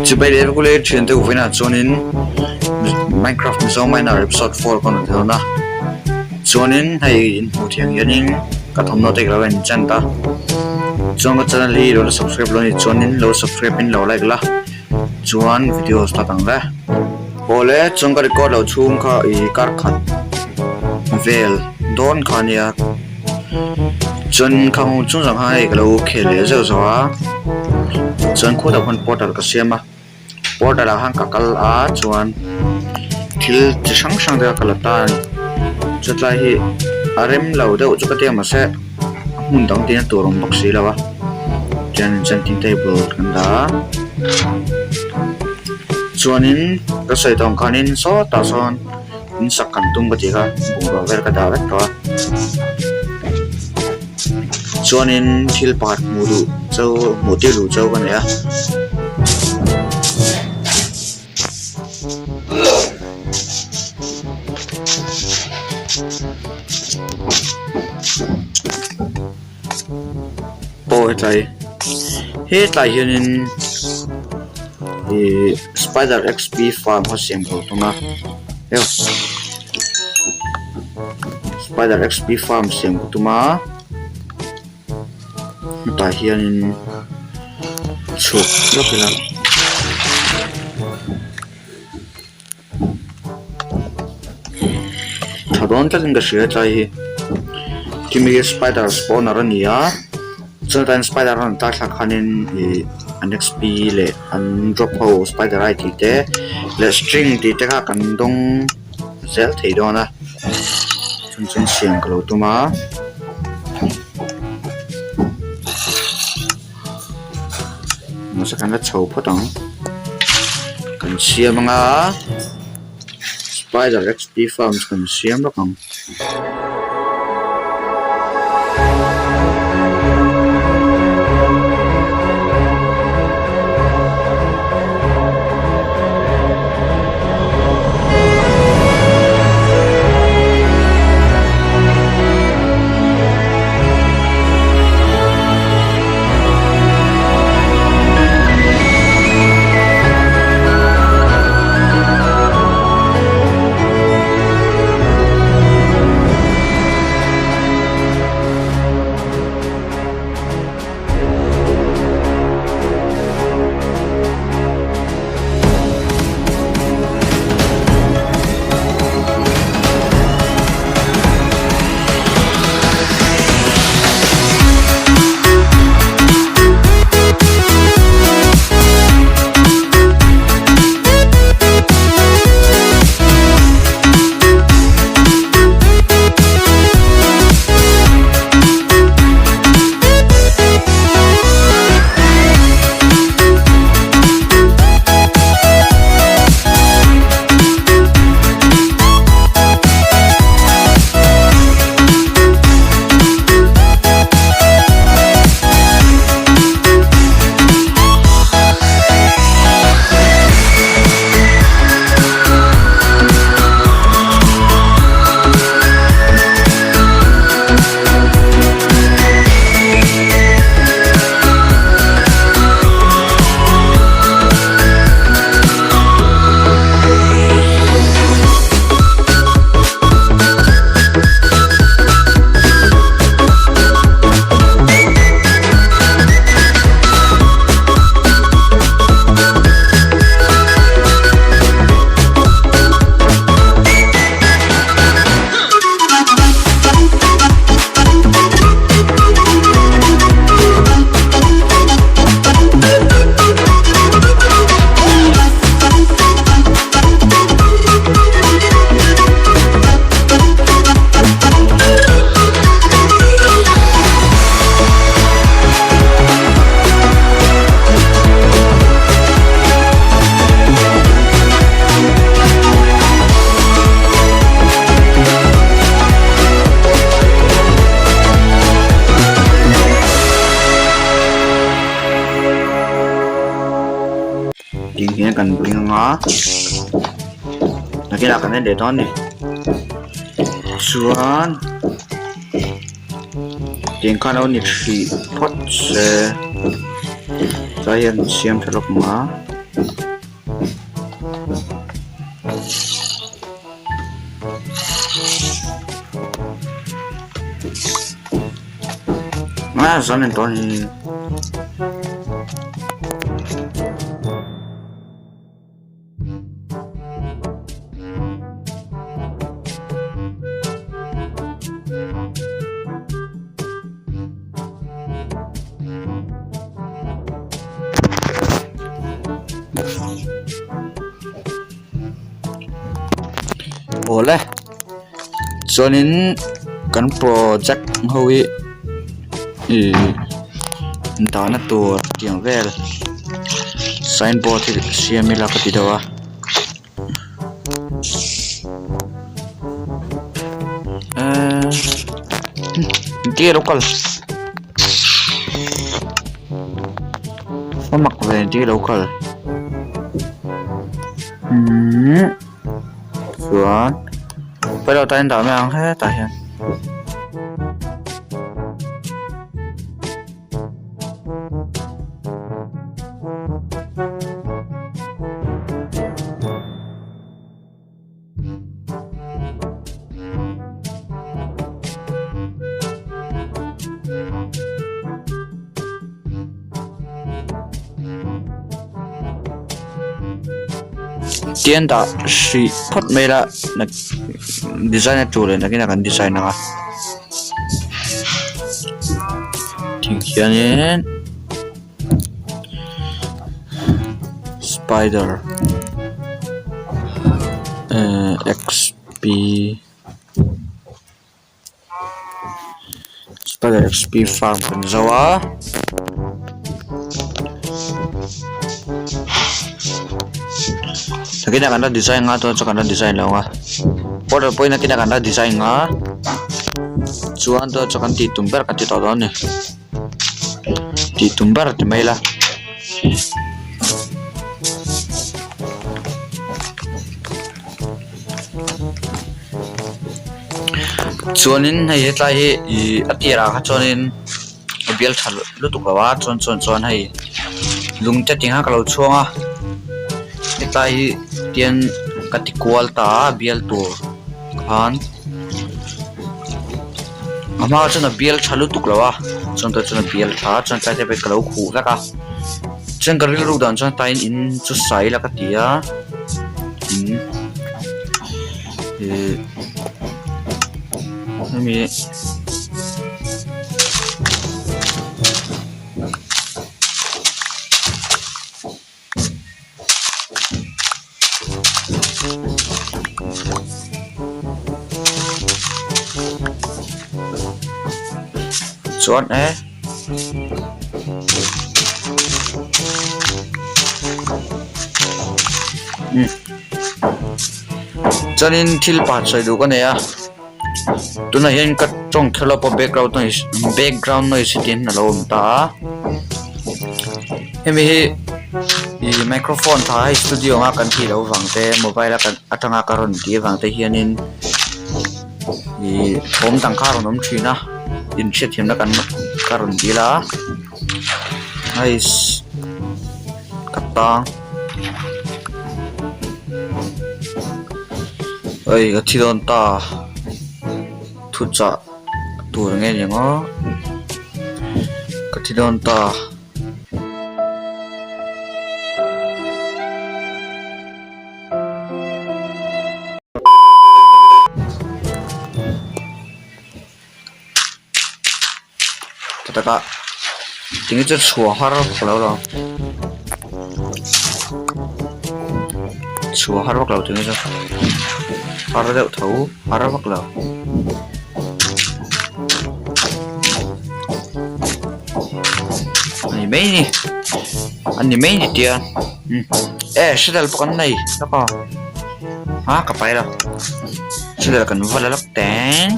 Chibai leh vek ule thian te vawiinah chuanin Minecraft Mizo Miner episode 4 ka rawn ti dawn a chuanin hei in hmuh thiang hianin ka thawmhnaw te ka lo enchant a chuan ka channel hi lo la subscribe lo a nih chuanin lo subscribe in lo like la chuan video start ang le awle chuan ka record loh chhung kha ih kar khat vel dawn kha a nia. Chuan khang chung zawng kha hei ka lo khel leh zeuh zeuh a chuan khutah khuan portal ka siam a portal ah khan ka kal a chuan thil chi hrang hrang te kha ka la ta a ni chutlai hi a rem lo deuh chu ka ti a mahse a hmun dang tihna tur a awm bawk si lo a chuan enchanting table kan dah a chuanin ka sawi tawh ang khanin sawtah sawn. In sak kan tum ka tih kha bungrua vel ka dah vek tawh a chuanin thil pakhat hmuh duh chu hmuh tir duh chu ka nei a. Aw hetlai hetlai hianin ihh spider xp farm kha siam tur a tum a spider xp farm siam ka tum a hetah hianin chhuk lawk ila. Tha dawn tlatin ka hria tlai hi kimi hi spider spawner a ni a chuan tlaiin spider a rawn tar thlak khanin ih an xp leh an drop ho spider ai tih te leh string tih te kha kan dawng zel thei dawn a chung chuan siam ka lo tum a. Mahse kan la chho phawt ang kan siam anga spider xp farm chu kan siam lawk ang. Ding hian kan ding anga nakinah kan en leh dawn a ni chuan tiang khan lo ni hrih phawt se tlai hian siam tha lawk ang a. Ah, zan in tawn hi. Awle chuanin kan project ho hi ihh dahna tur tiang vel sign board hi siam ila ka ti deuh a. Eee engtin nge lo kal a mak ve engtin nge lo kal umm chuan pailo tain dah mai ang hetah hian. Tian dah hrih phawt mai ila design a tur leh nakinah kan design ang a. Ti khianin spider ehh xp spider xp farm kan zo a. Nakinah kan la design nga chuan kan la design lo ang a border pawhin nakinah kan la design nga chuan tuna chu kan tih tum ber kan ti tawh dawn a ni tih tum ber ti mai ila. Chuanin hei hetlai hi ih a tirah kha chuanin a bial tha lutuk lo a chuan chuan chuan hei lung te ti khan ka lo chhuang a hetlai hi tian ka ti kual ta a bial tur khan a hma chuan a bial tha lutuk lo a chuan tah chuan a bial tha a chuan tlai te pawh hi ka lo khuh vek a chuan ka rilru dan chuan tlaiin in chu sa ila ka ti a in ihh hemi Chuan e umm chuanin thil pakhat sawi duh ka nei a tunah hian ka tawng kher lo pawh background noise background noise hi tiin a lo awm ta a hemi hi ih microphone tha hei studio anga kan tih loh vang te mobile a kan atanga ka rawn tih avang te hianin ih thawm dang kha a rawn awm thin a inhriatthiamna kan ka rawn dil a hei ka tang hei ka thi dawn ta thuchah tur nge ni ang aw ka thi dawn ta. Takah tinge chu chhuah har ka lo lang chhuah har vak lo tinge chu har deuh tho har vak lo. A ni mai ni a ni mai ni tia umm e hriat pawh kan nei lawk a a ka pai lo hriat kan va la lawk teng.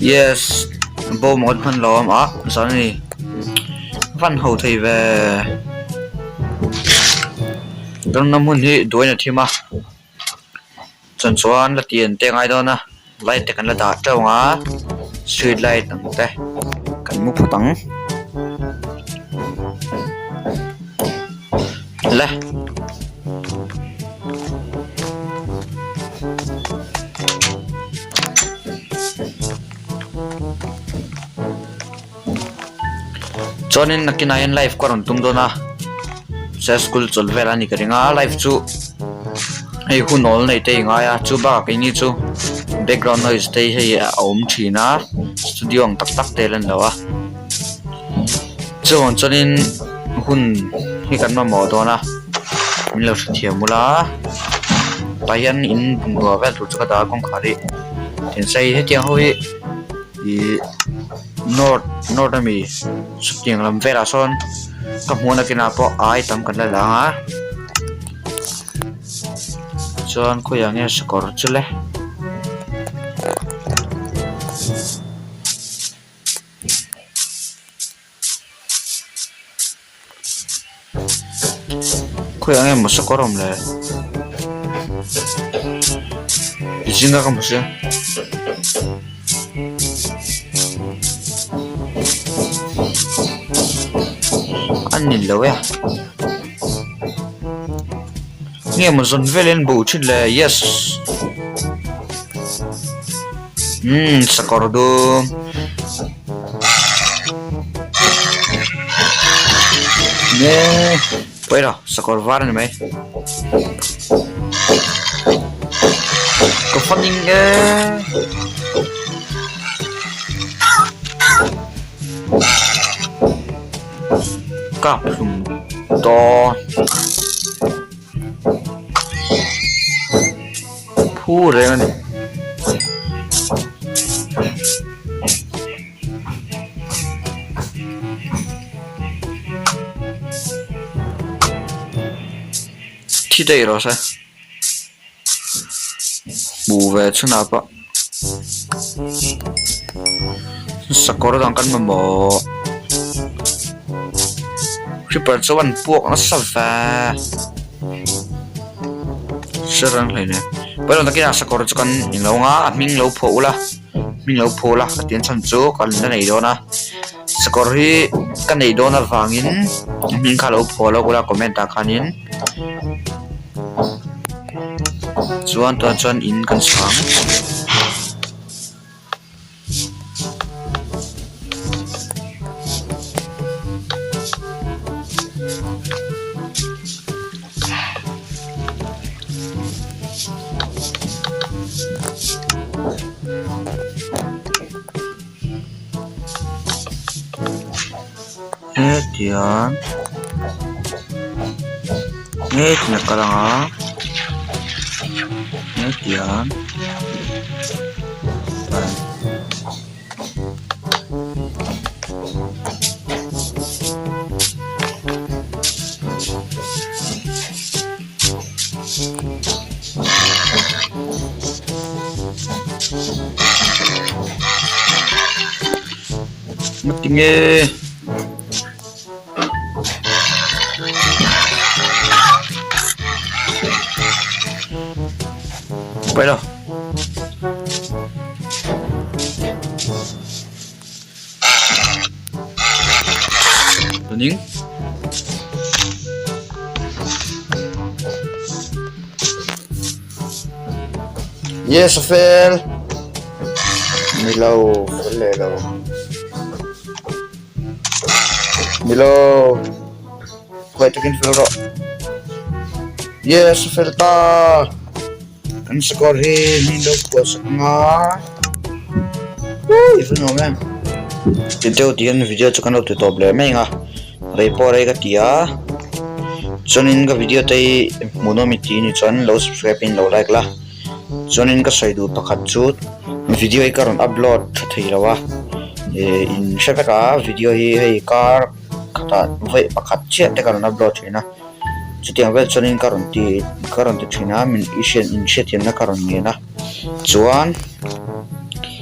Yes bo mawn hman lo awm a zan a ni van ho thei ve ramna hmun hi duain a thim a chuan chuan la ti an te ngai dawn a light te kan la dah teuh ang a street light ang te kan mu phawt ang le. Chuanin nakinah hian live ka rawn tum dawn a se school chawlh vel a ni ka ring a live chu hei hun awl nei te i ngai a chu bakah keini chu background noise te hi hei a awm thin a studio ang tak tak te a la ni lo a chuvang chuanin hun hi kan mamawh dawn a min lo hrethiam ula tah hian in bungrua vel tur chu ka dah a kawngkhar hi tinse hetiang ho hi ihh north north ami chutiang lam velah sawn ka hmuh nakinah pawh ai tam kan la la ang a chuan khawiah nge sakawr chu le. Khawiah nge maw sakawr awm le zinga ka hmu sia. A ni lo e nge maw zawn vel in bo thin le yes umm sakawr dum. Nge pawi lo sakawr var a ni mai ka faning e kap hlum dawn phu reng a ni. Thi daih rawh se hmuh ve chhunah pawh sakawr dang kan mamawh creeper chuan puak nasa ve hre reng hleinem pawi lo takin a sakawr chu kan englo anga a hming lo phuah ula. Hming lo phul a ka tih chhan chu ka la nei dawn a sakawr hi ka nei dawn avangin hming kha lo phuah lawk ula comment ah khanin chuan tunah chuan in kan chhang. Hetiang hetiang a kal ang a hetiang. Tinge Quay đâu Tuning. Yes, a fel. Nilo, fel leh lo. Nilo. Khuai takin fel rawh. Yes, a fel ta. Kan sakawr hi mi lo phuah sak ang a i va nuam em ti deuh tih hian video chu kan lo ti tawp leh mai ang a rei pawh rei ka ti a chuanin ka video te hi hmuhnawm i tih ni chuan lo subscribe in lo like la chuanin ka sawi duh pakhat chu video hi ka rawn upload tha thei lo a eh in hre vek a video hi hei kar khatah vawi pakhat chiah te ka rawn upload thin a. Chutiang vel chuanin ka rawn ti ka rawn ti thin a min i hriat in hriatthiamna ka rawn ngen a chuan.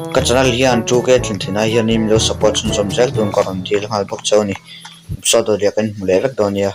Ka channel hian 2K thlin thin ai hianin min lo support chhunzawm zel tun ka rawn dil nghal bawk chauh a ni. Episode dawt leh kan hmu leh vek dawn nia.